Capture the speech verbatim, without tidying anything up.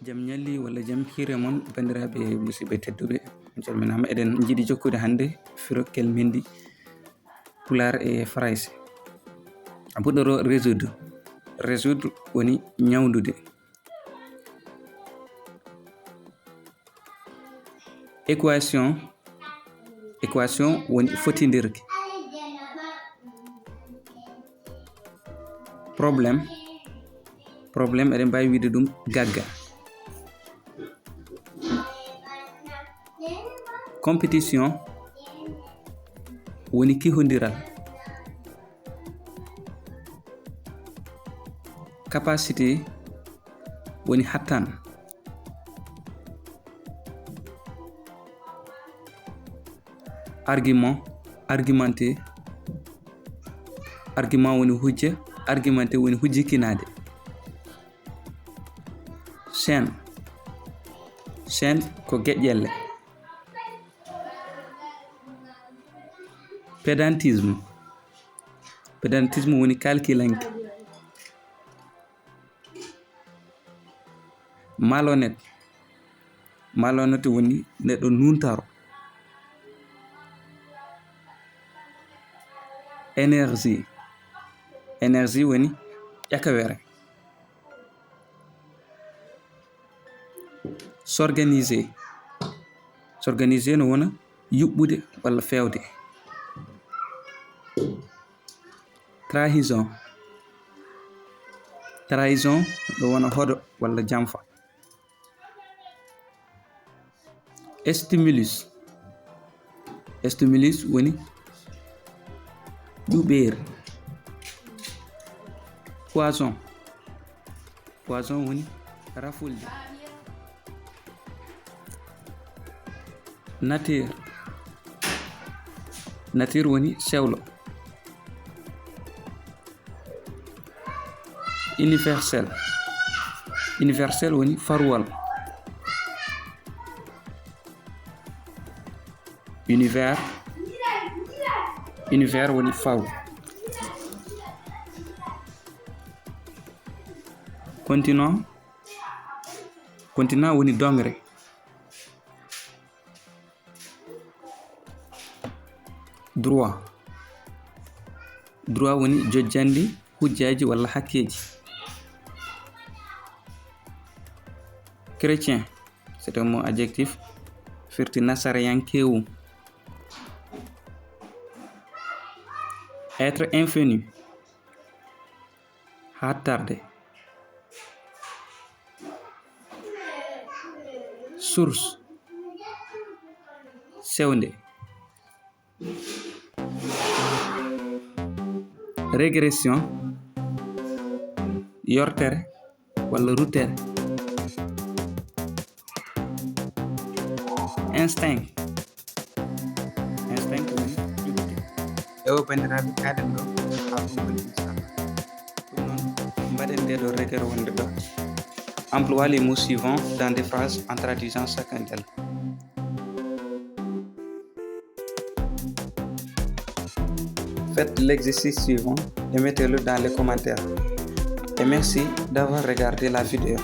Jam ñalli walla jam hiire mon, banndiraaɓe musidɓe tedduɓe. On calminaama. Eɗen njiɗi jokkude hannde firo kelmendi Pulaar e Farayse. A puɗɗoro résoudre. Résoudre woni ñawndude. Équation, équation woni fotindirki. Problème, problème eɗen mbaawi wiide ɗum gagga. Compétition woni kihondiral. Capacité woni hattan. Argument, argumenté. Argument woni hujja, argumenté woni hujjikinaade. Chaîne, chaîne ko geƴƴelle. Pédantisme, pédantisme woni kalkilanke. Malhonnête, malhonnête woni neɗɗo nuuntaro. Énergie, énergie woni ƴakawere. S'organiser, s'organiser no wona yuɓɓude walla feewde. Trahison, trahison no wona hoɗo walla janfa. Stimulus, stimulus woni ƴuɓeere. Poison, poison woni rafulde. Nature, nature woni sewlo. Universel, universel woni farwal. Univers, univers woni faw. Continent, continent woni doŋre. Droit, droit woni jojjanndi hujjaaji walla hakkeeji. Chrétien, c'est un mot adjectif, firti nasarayankeewu. Être infini, hattarde. Source, sewnde. Régression, yortere walla ruttere. Instinct, instinct woni ƴuɓde. Ewo banndiraaɓe, kaaɗen ɗo haa ɗum woni, inchallah. Ɗum noon, mbaɗen nde ɗo requête wonde ɗo. Emploie les mots suivants dans des phrases en traduisant chacun d'elles. Faites l'exercice suivant et mettez-le dans les commentaires. Et merci d'avoir regardé la vidéo.